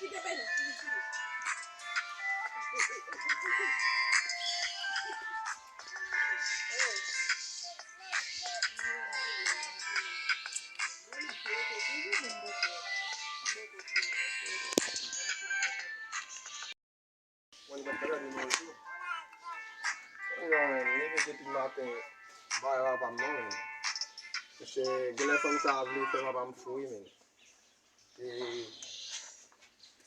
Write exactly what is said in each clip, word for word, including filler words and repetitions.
Mwen, mwen, mwen, mwen, mwen, mwen. Yo, men, leve depi maten, m pa wè papa m non, men. Paske gen lè fanm sa a vle fè papa m fou wi, men. E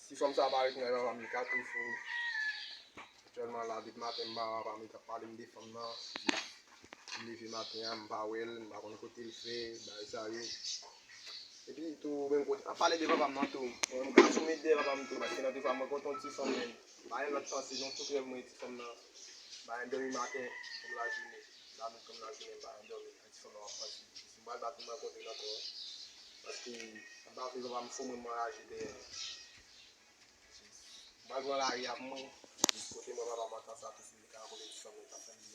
si fanm sa a pa ret nan papa m, li ka tou fou. Aktyèlman la, depi maten, m pa wè papa m, li t ap pale m de fanm nan. M leve maten an, m pa wè l, m pa konn kote l fè, bagay sa yo. Epi tou, menm kote, ap pale de papa m nan tou. Mwen, m ka sou met de papa m tou, paske nan de fwa mwen kontan ti fanm, men pa gen lòt panse, non, tout rèv mwen ti fanm nan. M pa gen dòmi maten, kòm lajounen, lannuit kòm lajounen, m pa gen dòmi, nan ti fanm nan m ap panse. Si m pral bat mwen kontre l ankò, paske m pa vle papa m fò mwen, mwen raje dèyè. M pral pran lari ap mwen, jis kote mwen papa m antan sa tou, si li ka kote ti fanm nan, ta fè m byen.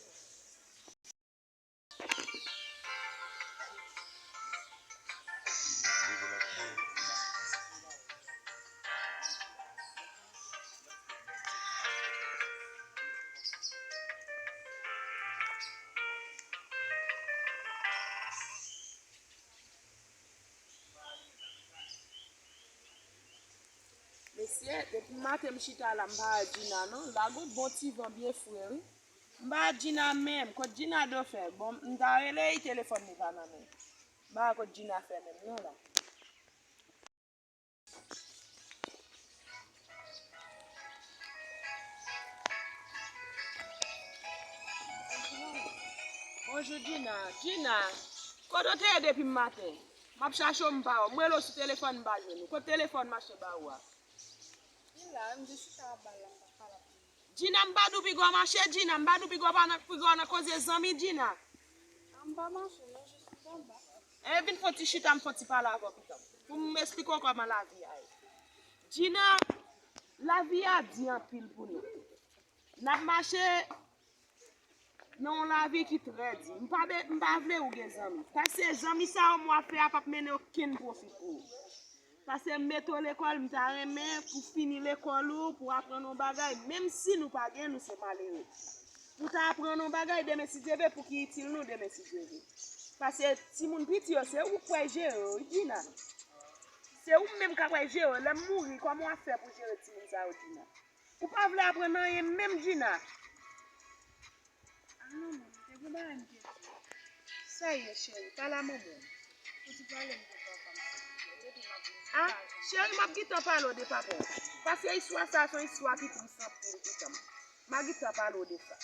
Mesye, depi maten m chita la, m pa wè Gina non. La gon bon ti van byen fre wi. M pa wè Gina menm. Kot Gina do fè? Bon, m ta rele y, telefòn li pa nan men. M pa wè kot Gina fè menm non la. Bonjou Gina. Gina, kote w te ye depi maten? M ap chache w, m pa wè w. M rele w sou telefòn, m pa jwenn ou. Kot telefòn m achte ba ou a? Li la, m te chita anba la, m t ap pale ak li. Gina, m pa di w piga w mache, Gina, m pa di w piga w pa nan, piga w nan koze zanmi, Gina. A, m pa mache non, jis m t anba. E vin fon ti chita, m fon ti pale avè w pita. Pou m esplike w kòman lavi a ye. Gina, lavi a di anpil pou nou. N ap mache nan yon lavi ki trè di. M pa be-, m pa vle ou gen zanmi. Paske zanmi sa yo m w ap fè a p ap mennen okenn pwofi pou ou. Paske m mete w lekòl, m ta renmen pou fini lekòl ou, pou aprann yon bagay, menm si nou pa gen, nou se malere. Pou ta aprann yon bagay demen si Dye vle, pou ki itil nou demen si Dye vle. Paske timoun piti yo, se ou k pral jere yo, wi, Gina. Se ou menm k ap pral jere yo. Lè m mouri, kòman w ap fè pou jere timoun sa yo, Gina? Ou pa vle aprann anyen menm, Gina. Ah non, manmi, te gen bagay m te di w. Sa ye, cheri, pale a manman w. Fouti pale m de papa m, silvouplè. Depi m ap vin, ah, cheri, m ap gentan pale w de papa w. Paske istwa sa a se yon istwa ki tris anpil, pitit mwen. M ap gentan pale w de sa.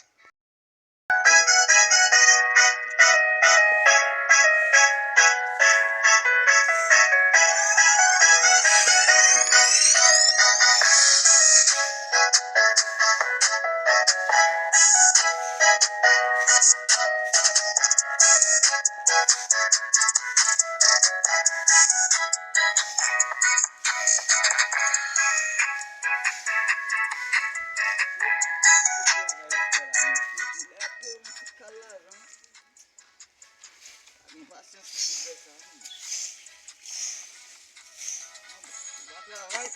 Gen pasyans pou ti fè sa, wi. Ou pa travay.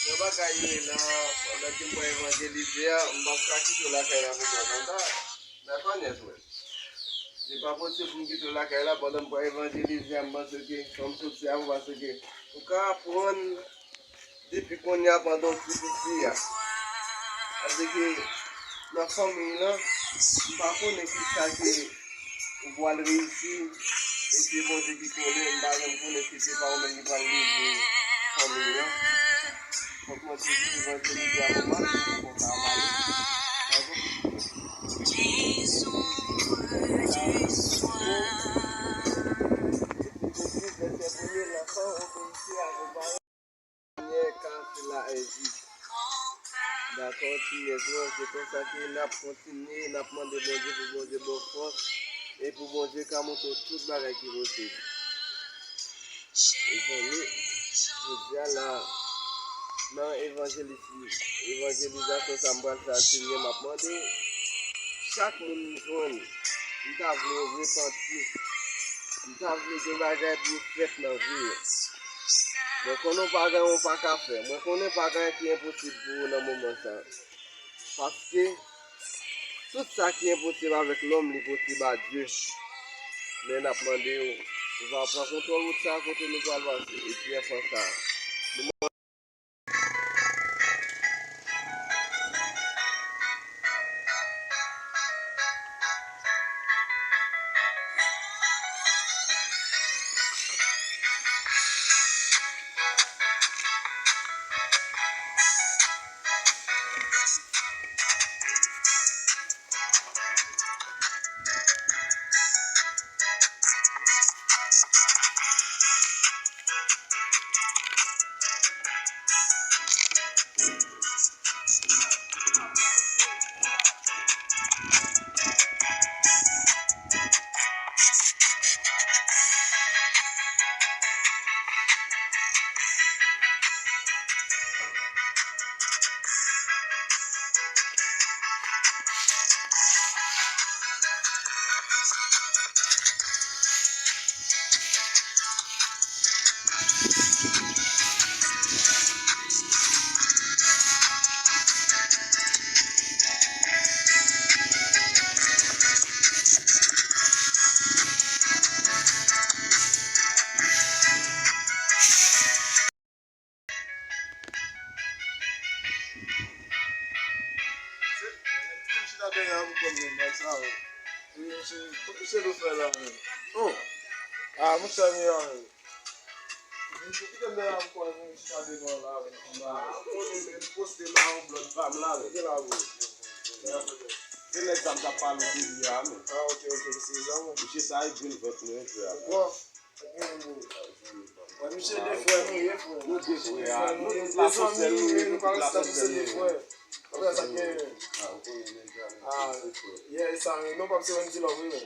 Nan bagay yo ye la, pandan ke m pral evanjelize a, m p ap ka kite w lakay la pou kont ou. Mè Fanyès, wè. Li pa posib pou m kite w lakay la pandan m pral evanjelize a, m panse ke fò m soti avè w paske ou ka aprann depi kounye a pandan w ti piti a. Paske nan fanmi lan, m pa konnen kisa ke ou pral reyisi, e se Bondye ki konnen, m pa janm konnen si se pa ou menm ki pral leve fanmi lan. Fòk mwen toujou evanjelize avè w, m ap di w konsa, w pale. Ke n ap kontinye, n ap mande Bondye pou Bondye ba w fòs e pou Bondye ka montre w tout bagay ki posib. Mezanmi, jodi a la, nan evanjelis, evanjelizasyon sa m pral fè a, Senyè, m ap mande chak moun m jwenn, m ta vle yo repanti, m ta vle gen bagay pou yo fèt nan vi yo. Mwen konnen w pa gen anyen w pa ka fè, mwen konnen pa gen anyen ki enposib pou ou nan moman sa. Paske tout sa ki enposib avèk lòm, li posib a Dye. Men n ap mande w, ou va pran kontwòl wout sa a kote nou pral pase, epi enfan sa a. Nou Chita dèyè m konn men nèg sa yo. Wi, misye, kot misye dwe fè la menm? Oh! Ah, monchè, men, ah, misye kite m dèyè m konn men chita devan la menm. Ah, m konnen men poste maron blòd pa m la menm. Gen la, wi. Se nèg sa m t ap pale w de li a menm. Ah, ok, ok, se sa menm. Misye sa e grenn vant mwen, frè. Bon. Wè, misye de frè nou ye, frè. Nou de frè, a, nou tout Lasosèl nou ye, nou tout Lasosèl nou ye. Apre sa, gen, ah, yeah, sa, nou p ap se yon ti love, wi, men.